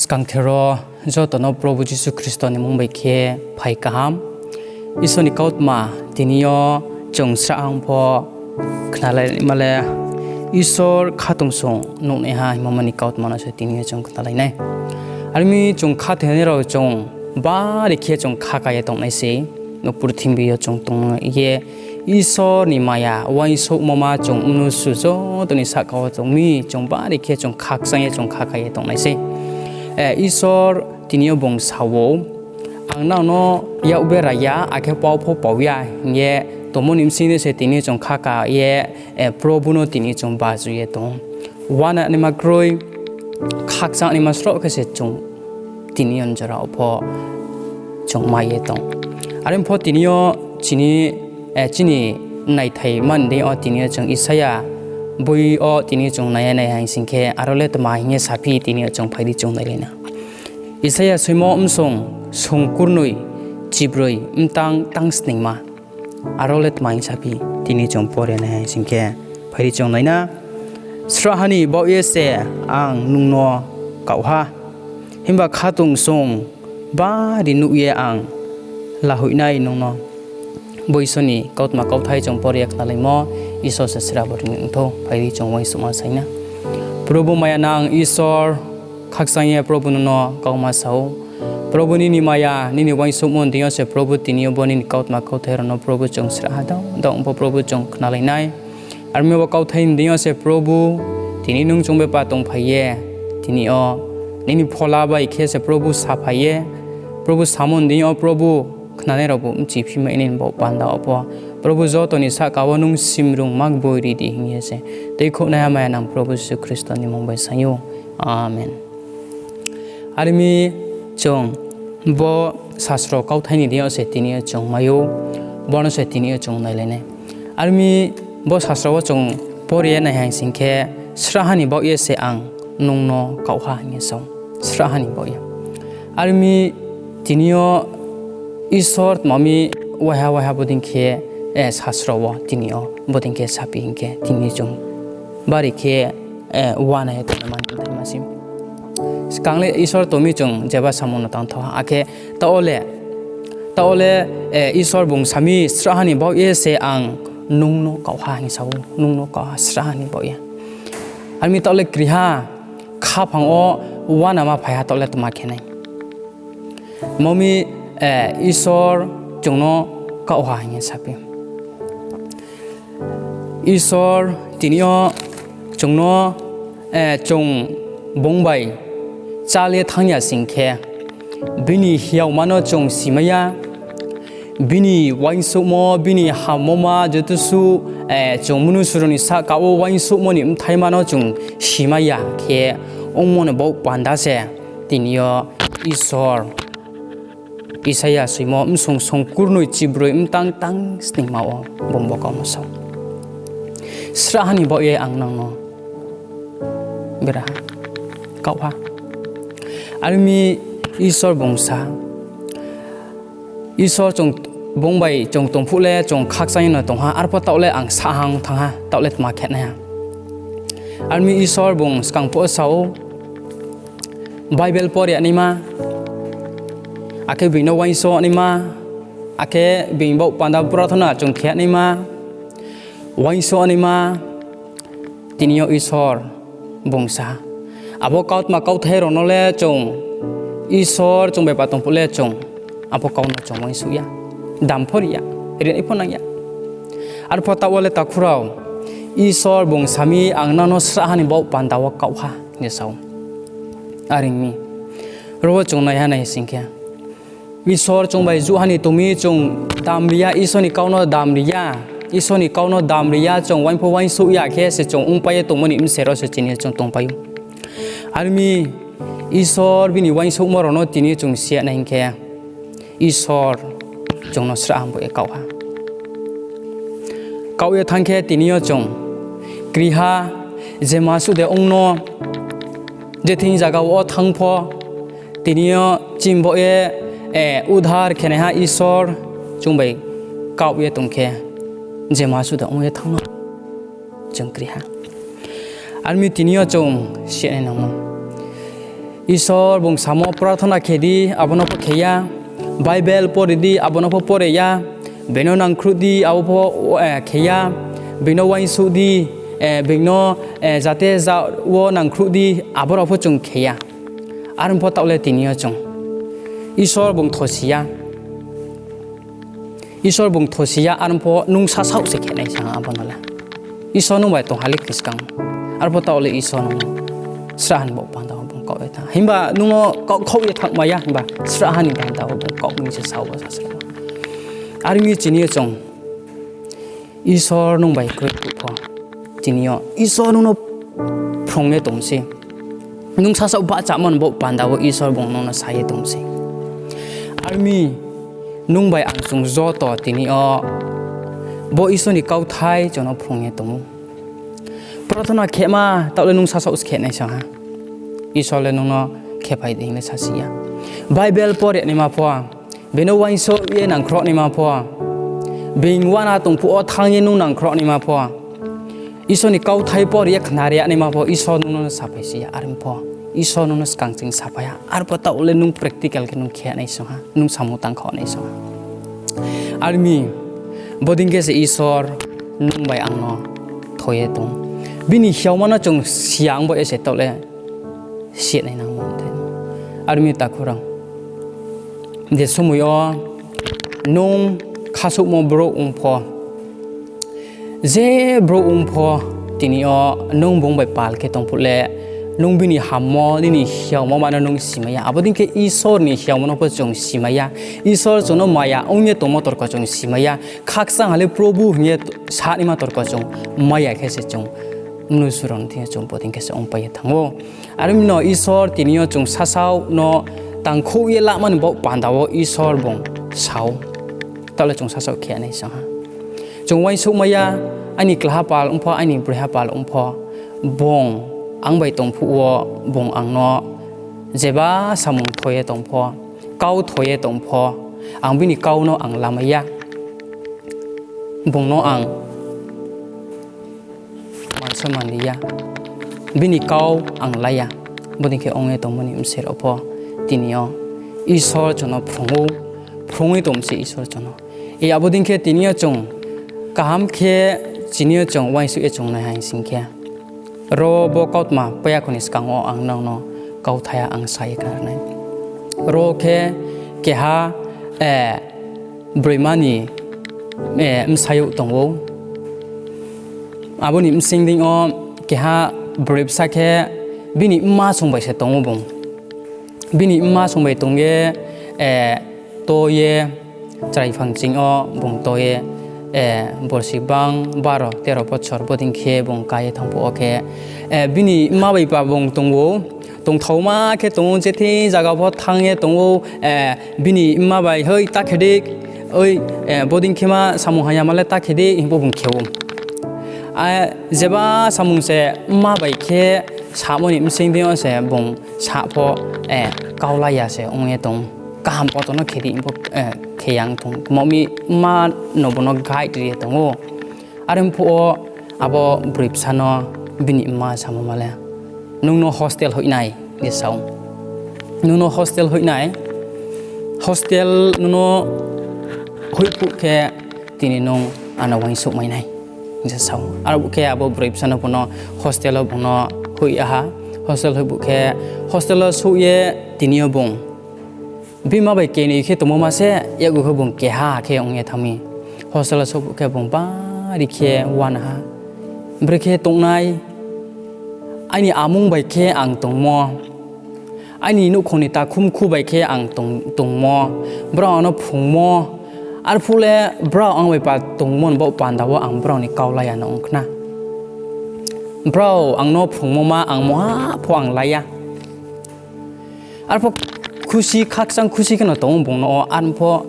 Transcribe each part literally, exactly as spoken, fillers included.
Kangthero joto no Probhu Jisu Khristo ni mmung bai khe phai kaham. Isor ni kautma tini yo chung srahha pho khnalaima le, Isor khatungsung nuhnaiha hingmo ni kautma no se tini yo chung khnalai nai. Are ong mi, chung khathoinai rao chung bari khe chung khaka ye tongnai se. O purthimbi yo chung tong ye Isor ni maya uaingsouhmo ma chung mnusu joto ni sahka wo tong mi, chung bari khe chung khakchang ye chung khaka ye tongnai se. Isor tini yo bung sa ou, ang nang no yak bera ya, akhe pau pho pau ya hing ye tongmo ni bsing de se tini yo chung khaka ye Probhu no tini yo chung baju ye tong ou. Uana naima kroi, khakchang naima sroh khe se chung tini yo jora wo pho chung mai ye tong. Are ong pho tini yo chini, chini naithai man deing yo tini yo chung Isaia boi yo tini yo chung nai ye nai ha hing sing khe, aro le tma hing ye saphi, tini yo chung phai di chung nailai na. Isaia soimo bsung sungkurnoi chibroi mtang tang sningma. Aro le tma hing saphi, tini chung pore nai ha hing sing khe, phai di chung nai na. Srahha ni baoh ye se ang nung no kaoh ha, himba khatungsung bari nuh ye ang lahoih nai nung no. Bo Isor ni kautma kauthai chung pore ye khnalaimo, Isor se srabo ri ni ong thou, phai di chung uaingsouhma sai na. Probhu maya nang Isor, khakchang ye Probhu nung no kauma sa ou. Probhu nini maya, nini uaingsouhmo ni deing yo se Probhu tini yo bo nini kautma kauthai rao no Probhu chung srahha dao, dao ong pho Probhu chung khnalai nai. Are ong mi bo kauthai ni deing yo se Probhu, tini nung chung bepa tongphai ye, tini yo nini phola bai khe se Probhu saphai ye, Probhu samo ni deing yo Probhu khnanai raobu bchi phimai nini baoh panda wo pho, Probhu joto ni sahka wo nung simrung ma boi ri di hing ye se tuikhouhnaiha maya nang Probhu Jisu Khristo ni mmung bai sa ou. Amen. Are ong mi, chung bo sasro kauthai ni deing yo se tini yo chung mai ou, bo no se tini yo chung nailai nai. Are ong mi, bo sasro wo chung pore ye nai ha hing sing khe, srahha ni baoh ye se ang nung no kaoh ha hing ye sa ou. Srahha ni baoh ye. Are ong mi, tini yo Isor tma mi waiha waiha bodei khe, sasro wo tini yo bodei khe saphi hing khe, tini chung bari khe uana ye tongnaima ni bthai ma se. Skang le Isor tong mi chung jeba samung no tang thou ha, akhe taoh wo le, taoh wo le, Isor bung sa mi, srahha ni baoh ye se ang nung no kaoh ha hing sa ou, nung no kaoh ha srahha ni baoh ye. Are ong mi taoh le kriha, khaphang wo uanama phai ha taoh le tma khe nai. Tma mi, Isor chung no kaoh ha hing ye saphi. Isor tini yo chung no, chung bung bai chál ye thanng ya sing khe, bini hiaoma no chung simai ya, bini uaingsouhmo, bini hammo ma joto suh, chung mnusu rao ni sahka wo uaingsouhmo ni bthaima no chung simai ya khe ongmo ni baoh panda se tini yo Isor Isaia soimo bsung songkurnoi chibroi mtang tang sningma wo bung bo kau no sa ou. Srahha ni baoh ye ang nang no bera ha, kaoh ha. Are ong mi Isor bung sa ha, Isor chung bung bai chung tong phuh le chung khakchang ye no tong ha, arpho taoh le ang sahang thanng ha, taoh le tma khe nai ha. Are ong mi Isor bung skang phuh wo sa ou, Bible pore ya naima, akhe being no uaingsouh naima, akhe being baoh panda prathona chung khe naima, uaingsouh naima, tini yo Isor bung sa ha. Abo kautma kauthai rao no le chung, Isor chung bai pa tong phuh le chung abo kau no chung uaingsouh ya, dam pho ri ya, rinai pho nang ya. Arpho taoh wo le takhu rao, Isor bung sa mi, ang nang no srahha ni baoh panda wo kaoh ha hing ye sa ou. Are ong mi, ro wo chung nai ha nai sing khe, Isor chung bai juh ha ni tong mi chung dam ri ya, Isor ni kau no dam ri ya, Isor ni kau no dam ri ya, chung uaing pho uaingsouh ya khe se chung ongpai ye tongmo ni bse ro se chini chung tongpai ou. Are ong mi, Isor bini uaingsouhmo rao no tini chung si ya nai hing khe, Isor chung no srahha bo ye kaoh ha. Kaoh ye thanng khe tini yo chung kri ha, je ma suh de ong no, je thing zaga wo thanng pho, tini yo chini baoh ye, udhar khenaiha Isor chung bai kaoh ye tong khe, je ma suh de ong ye thanng no chung kri ha. Are ong mi tini yo chung si ya nai nang no, Isor bung samo prarthona khe di, abo no pho khe ya. Bible pore di, abo no pho pore ya. Being no nangkhruh di, abo pho, eh, khe ya. Being no uaingsouh di, eh, being no, eh, jate ja wo nangkhruh di, abo rao pho chung khe ya. Are pho taoh le tini yo chung Isor bung thosi ya. Isor bung thosi ya, are pho nung sasaoh se khe nai sa abo no le. Isor nung bai tong ha le khe skang. Are pho taoh le Isor nung srahha ni baoh panda wo bung kaoh ye thanng. Himba nung no kaoh khaoh ye thanngmai ya, himba srahha ni panda wo bung kaoh ni se sao bo sa se. Are mi chini yo chung Isor nung bai kroi phuh pho, tini yo Isor nung no phrung ye tong se. Nung sasaoh bahchamo ni baoh panda wo Isor bung nung no sa ye tong se. Are mi nung bai ang chung joto tini yo bo Isor ni kauthai chung no phrung ye tong ou. Prarthona khema taoh le nung sasaoh se khe nai sa ha. Isor le nung no khephai di hing le sasi ya. Bible pore naima pho, being no uaingsouh ye nangkhruh naima pho, being uana tong phuh wo thanng ye nung nangkhruh naima pho, Isor ni kauthai pore ye khnari ya naima pho, Isor nung no saphai si ya, are pho Isor nung no skang ching saphai ha, are pho taoh le nung practical khe nung khe nai sa ha, nung samung tangkhaoh nai sa ha. Are mi, bodei khe se Isor nung bai ang no tho ye tong. Bini hiaoma no chung siya ong bo ye se taoh le si nai nangmo thai. Are mi takhu rao, je somoi yo nung khasouhmo brouh ong pho, je brouh ong pho, tini yo nung bung bai pal khe tong phuh le, nung bini hammo, nini hiaoma ma no nung simai ya. Abo dei khe Isor ni hiaoma no pho chung simai ya. Isor chung no maya ong ye tongmo torko chung simai ya. Khakchang ha le Probhu hing ye sanaima torko chung mai ya khe se chung mnusu rao ni thing yo chung bodei khe se ongpai ye thanng ou. Are mi no Isor tini yo chung sasaoh no tangkhouh ye lama ni baoh panda wo Isor bung sa ou. Taoh le chung sasaoh khe nai sa ha. Chung uaingsouhmai ya, aini klaha pal ong pho, aini broiha pal ong pho, bung ang bai tong phuh wo, bung ang no jeba samung tho ye tong pho, kau tho ye tong pho, ang bini kau no ang lamai ya. Bung no ang mansoman ri ya, bini kau ang la ya. Bodei khe ong ye tongmo ni bsing rao pho tini yo Isor chung no phrung ou, phrung ye tong se Isor chung no. Abo dei khe tini yo chung kaham khe chini yo chung uaingsouh ye chung nai ha sing khe, ro bo kautma paiya kho ni skang wo ang nang no kauthai ya ang sa ye khnari nai. Ro khe keha, eh, broima ni, eh, bsayouh tong ou. Abo ni bsing deing yo keha broi bsa khe bini mma song bai se tong ou bung. Bini mma song bai tong ye, eh, to ye, chrai phang ching yo bung to ye, eh, borsi bang baro tero bochor bodei khe bung ka ye thanng phuh wo khe, eh, bini mma bai ba bung tong ou, tongthaoma khe tong ou, je thing zaga pho thanng ye tong ou, eh, bini mma bai, "Hoi, ta khe di, oi, eh, bodei khe ma samung hamyama le ta khe di," hing pho bung khe ou. Ah, jeba samung se mma bai khe samo ni bsing deing yo se bung sa pho, eh, kau la ya se ong ye tong ou. Kaham poto no khe di hing pho, eh, khe ya ong tong ou. Kma mi mma no bung no guide ri ye tong ou. Are phuh wo abo broi bsa no bini mma samo ma le, "Nung no hostel hoih nai," hing ye sa ou. "Nung no hostel hoih nai, hostel nung no hoih phuh khe tini nung ano uaingsouhmai nai," hing ye sa ou. Arphuh khe abo broi bsa no bung no hostel wo bung no hoih ya ha. Hostel hoih phuh khe, hostel wo souh ye tini yo bung bini mma bai kenoi khe tongmo ma se, yakgu khe bung keha khe ong ye thanng mi. Hostel wo souh phuh khe bung bari khe uana ha. Brekhe tongnai, aini amung bai khe ang tongmo, aini nouhkhong ni takhumkhu bai khe ang tong-, tongmo, brao ang no phrungmo, arphuh le brao ang bai pa tongmo ni baoh panda wo ang brao ni kau la ya no ong khna. Brao ang no phrungmo ma ang mungha pho ang la ya. Arphuh khusi, khakchang khusi khe no tong ou bung no, arphuh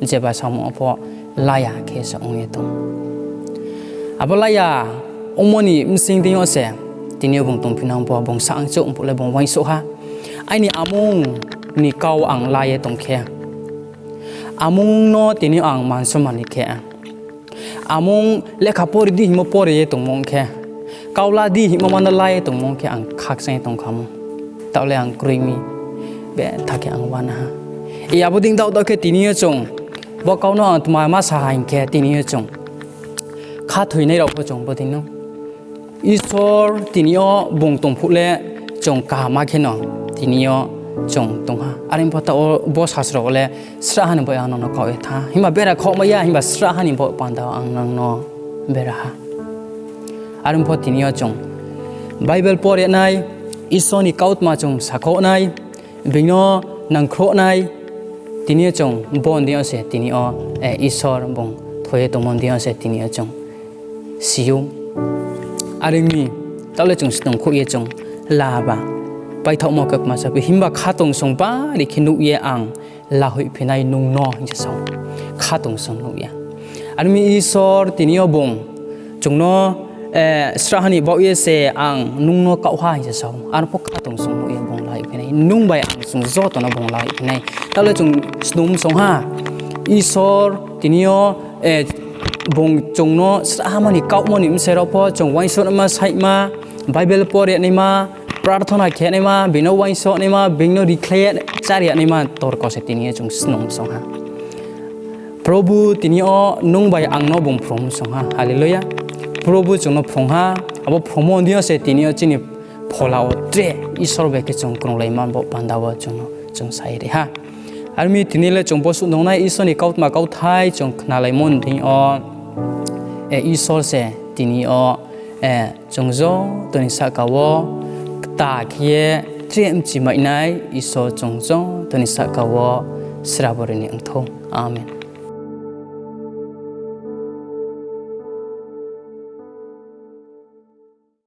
jeba samung pho la ya khe se ong ye tong ou. Abo la ya ongmo ni bsing deing yo se tini yo bung tongphinang pho, bung sa ang chouh ong phuh le bung uaingsouh ha. Aini amung ni kau ang la ye tong khe, amung no tini yo ang mansoman ri khe, amung lekha pore di hingmo pore ye tongmo ong khe, kau la di hingmo ma no la ye tongmo ong khe ang khakchang ye tong kha mo. Taoh le ang kroi mi, betha khe ang uana ha. Abo dei daoh daoh khe tini yo chung, bo kau no ang tma ma sa ha hing khe, tini yo chung khathoinai rao pho chung bo dei no Isor tini yo bung tong phuh le chung kaham khe no tini yo chung tong ha. Are pho taoh bo sasro wo le, srahha ni baoh ye ang nang no kaoh ye thanng ha. Himba bera khaohmai ya, himba srahha ni baoh panda wo ang nang no bera ha. Are pho tini yo chung Bible pore nai, Isor ni kautma chung sakhouh nai, being no nangkhrouh nai, tini yo chung bo ni deing yo se tini yo, Isor bung thoi ye tongmo ni deing yo se tini yo chung si ou. Are ong mi, taoh le chung snungkhouh ye chung la ba. Paithaohmo khe kma saphi, himba khatungsung bari khe nuh ye ang lahoihphi nai nung no hing se sa ou. Khatungsung nuh ye. Are ong mi Isor tini yo bung chung no srahha ni baoh ye se ang nung no kaoh ha hing se sa ou. Are pho khatungsung nuh ye bung lahoihphi nai. Nung bai ang chung joto no bung lahoihphi nai. Taoh le chung snung song ha. Isor tini yo bung chung no srahhamo ni kaohmo ni bse rao pho chung uaingsouhnaima, saihma, Bible pore naima, prarthona khe naima, being no uaingsouh naima, being no rikhlai ye chári ya naima torko se tini yo chung snung song ha. Probhu tini yo nung bai ang no bung phrung song ha. Hallelujah. Probhu chung no phrung ha. Abo phrungmo ni deing yo se tini yo chini phola wo tre Isor bai khe chung krunglaima bo panda wo chung no chung sai ri ha. Are ong mi tini le chung bo suh nungnai Isor ni kautma kauthai chung khnalaimo ni deing yo, Isor se tini yo chung joto ni sahka wo kta khe ye tre mchimai nai Isor chung joto ni sahka wo srabo ri ni ong thou. Amen.